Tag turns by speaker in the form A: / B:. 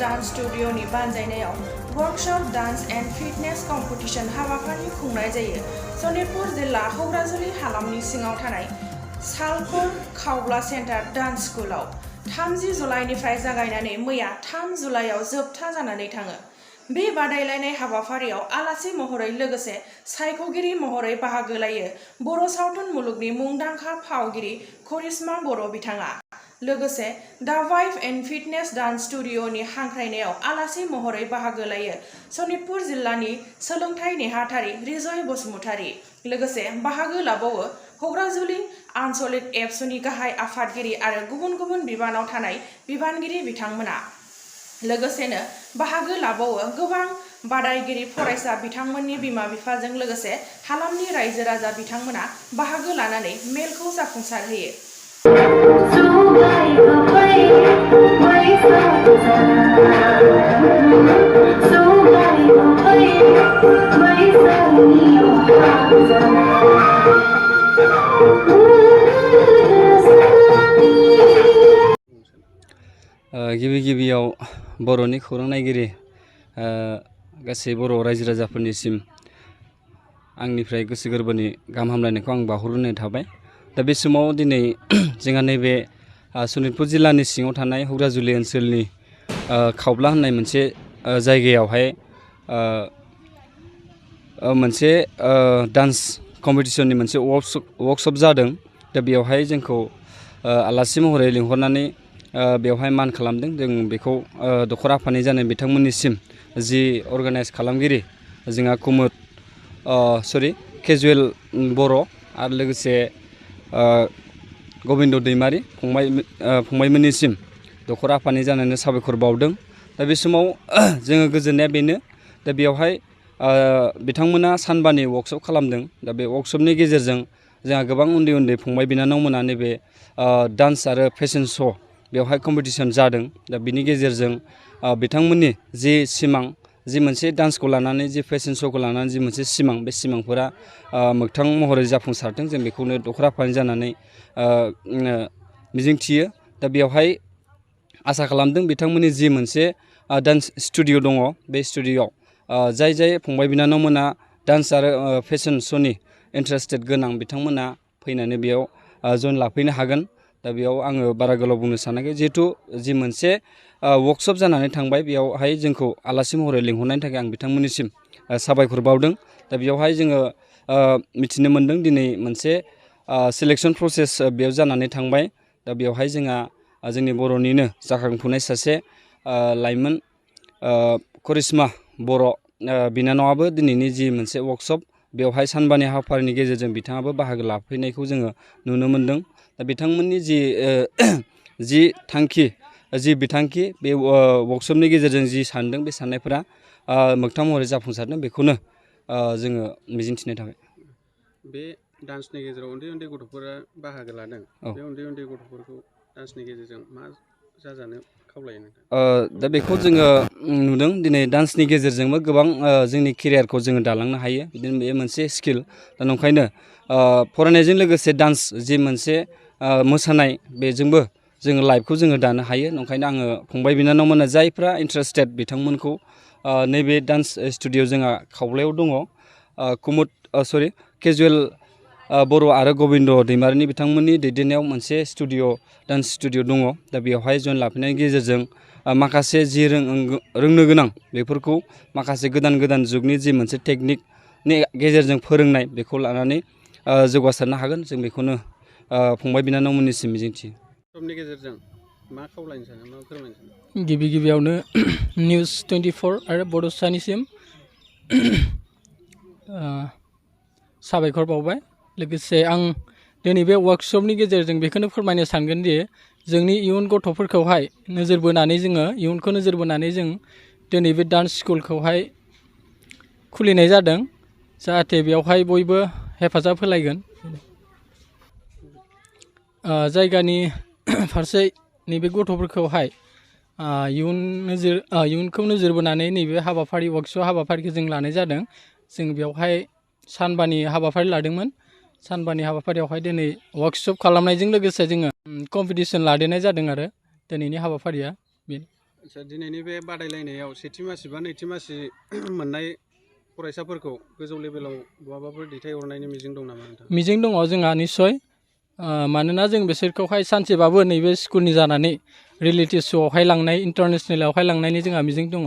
A: Dance स्टूडियोनि बानजायनायाव workshop dance and fitness competition हाबाफारि खुंनाय जायो। सनितपुर जिल्ला हौराजुलि हालामनि सिङाव थानाय सालखर खावब्ला सेन्टार डांस स्कुलाव 30 जुलाइनिफ्राय जागायनानै मैया 3 जुलाइआव जोबथा जानानै थाङो। बे बादायलायनाय हाबाफारियाव आलासि महरै लोगोसे सायख'गिरि महरै बाहागो लायो बर' सावथुन मुलुगनि मुंदांखा फावगिरि करिश्मा बर' बिथाङा। लोगोसे दा वाइफ एंड फिटनेस डांस स्टूडियोनि हांख्रायनायाव आलासि महरै बाहागो लायो सनितपुर जिल्लानि सोलोंथाइ नेहाथारि रिजय बसुमतारी। लोगोसे बाहागो लाबावो हौराजुलि आनसलिक एबसुनि गाहाय आफादगिरि आरो गुबुन गुबुन बिबानाव थानाय बिबानगिरि बिथांमोना। लोगोसेनो बाहागो लाबावो गोबां बादायगिरि फरायसा बिथांमोननि बिमा बिफाजों लोगोसे हालामनि रायजो राजा बिथांमोना बाहागो लानानै मेलखौ जाफुंसार होयो।
B: गिबि गिबियाव बर'नि खौरां नायगिरि गासै बर' रायजो राजाफोरनिसिम आंनिफ्राय गोसो गोरबोनि गाहाम हामलायनायखौ आं बावहरग्रोनाय थाबाय। दा बे समाव दिनै जोंहा नैबे सनितपुर जिल्लानि सिङाव थानाय हौराजुलि ओनसोलनि खावब्ला होननाय मोनसे जायगायावहाय मोनसे डान्स कम्पिटिशननि मोनसे वर्कशप जादों। दा बेवहाय जोंखौ आलासि महरै लिंहरनानै बेवहाय मान खालामदों। जों बेखौ दख'रा आफादनि जानाय बिथांमोननिसिम जि अर्गानाइज खालामगिरि जोंहा केजुवेल बर' आरो लोगोसे गबिन्द दैमारि फंबायमोननिसिम दख'रा आफादनि जानानै साबायखर बावदों। दा बे समाव जोङो गोजोननाया बेनो, दा बेवहाय बिथांमोना सानबानि वर्कशप खालामदों। दा बे वर्कशपनि गेजेरजों जोंहा गोबां उन्दै उन्दै फंबाय बिनानावमोना नैबे डान्स आरो फेशन श' बेवहाय कम्पिटिशन जादों। दा बिनि गेजेरजों बिथांमोननि जि सिमां, जि मोनसे डान्सखौ लानानै जि फेशन श'खौ लानानै जि मोनसे सिमां, बे सिमांफोरा मोगथां महरै जाफुंसारथों, जों बेखौनो दख'रा आफादनि जानानै मिजिंथियो। दा बेवहाय आसा खालामदों बिथांमोननि जि मोनसे डान्स स्टुडिअ दङ, बे स्टुडिअ'आव जाय फंबाय बिनानावमोना डान्स आरो फेशन श'नि इन्टारेस्टेड गोनां बिथांमोना फैनानै बेयाव जइन लाफैनो हागोन। दा बेयाव आङो बारा गोलाव बुंनो सानाखै, जिहेथु जि मोनसे वर्कशप जानानै थांबाय बेयावहाय जोंखौ आलासि महरै लिंहरनायनि थाखाय आं बिथांमोननिसिम साबायखर बावदों। दा बेयावहाय जोङो मिथिनो मोन्दों दिनै मोनसे सिलेक्सन प्रसेस बेयाव जानानै थांबाय। दा बेवहाय जोंहा जोंनि बर'निनो जाखांफुनाय सासे लाइमोन करिश्मा बर' बिनानावाबो दिनैनि जि मोनसे वर्कशप बेवहाय सानबानि हाबाफारिनि गेजेरजों बिथाङाबो बाहागो लाफैनायखौ जोङो नुनो मोन्दों। दा बिथांमोननि जि थांखि, जि बिथांखि, बे वर्कशपनि गेजेरजों जि सानदों, बे साननायफोरा मोगथां महरै जाफुंसारदों, बेखौनो जोङो मिजिंथिनाय थाबाय।
C: बे डान्सनि गेजेराव उन्दै उन्दै गथ'फोरा बाहागो लादों। बे उन्दै उन्दै गथ'फोरखौ डान्सनि गेजेरजों मा जाजानो खावलायो नोंथां?
B: दा बेखौ जोङो नुदों, दिनै डान्सनि गेजेरजोंबो गोबां जोंनि केरियारखौ जोङो दालांनो हायो। बिदिनो बे मोनसे स्किल। दा नंखायनो फरायनायजों लोगोसे डान्स जि मोनसे मोसानाय, बेजोंबो जोङो लाइफखौ जोङो दानो हायो। नंखायनो आङो फंबाय बिनानावमोना जायफ्रा इन्टारेस्टेड बिथांमोनखौ नैबे डान्स स्टुडिअ जोंहा खावब्लायाव दङ, केजुवेल बर' आरो गबिन्द दैमारिनि बिथांमोननि दैदेननायाव मोनसे डान्स स्टुडिअ दङ। दा बेवहाय जइन लाफैनायनि गेजेरजों माखासे जि रोंनो गोनां बेफोरखौ माखासे गोदान जुगनि जि मोनसे टेकनिकनि गेजेरजों फोरोंनाय, बेखौ लानानै जौगासारनो हागोन। जों बेखौनो फंबाय बिनानावमोननिसिम मिजिंथियो।
C: समनि गेजेरजों मा खावलायनो सानो, मा फोरमायनो सानो?
D: गिबियावनो निउस 24 आरो बड'सानिसिम साबायखर बावबाय। लोगोसे आं दिनै बे वर्कशपनि गेजेरजों बेखौनो फोरमायनो सानगोन दि जोंनि इयुन गथ'फोरखौहाय इयुनखौ नोजोर बोनानै जों दिनै बे डान्स स्कुलखौहाय खुलिनाय जादों, जाहाथे बेवहाय बयबो हेफाजाब होलायगोन। जायगानि फारसे नैबे गथ'फोरखौहाय इयुनखौ नोजोर बोनानै नैबे हाबाफारि वर्कशप हाबाफारिखौ जों लानाय जादों। जों बेवहाय सानबानि हाबाफारि लादोंमोन। सानबानि हाबाफारियावहाय दिनै वर्कशप खालामनायजों लोगोसे जोङो कम्पिटिसन लादेरनाय जादों आरो दिनैनि हाबाफारिया बेनो।
C: आदसा दिनैनि बे बादायलायनायाव सेथि मासि बा नैथि मासि मोननाय फरायसाफोरखौ गोजौ लेभेलाव बहाबाफोर दैथायहरनायनि मिजिं दं नामा नोंथां?
D: मिजिं दङ जोंहा निस्सय, मानोना जों बिसोरखौहाय सानसेबाबो नैबे स्कुलनि जानानै रियेलिटि श'आवहाय लांनाय, इन्टारनेसनेलावहाय लांनायनि जोंहा मिजिं दङ।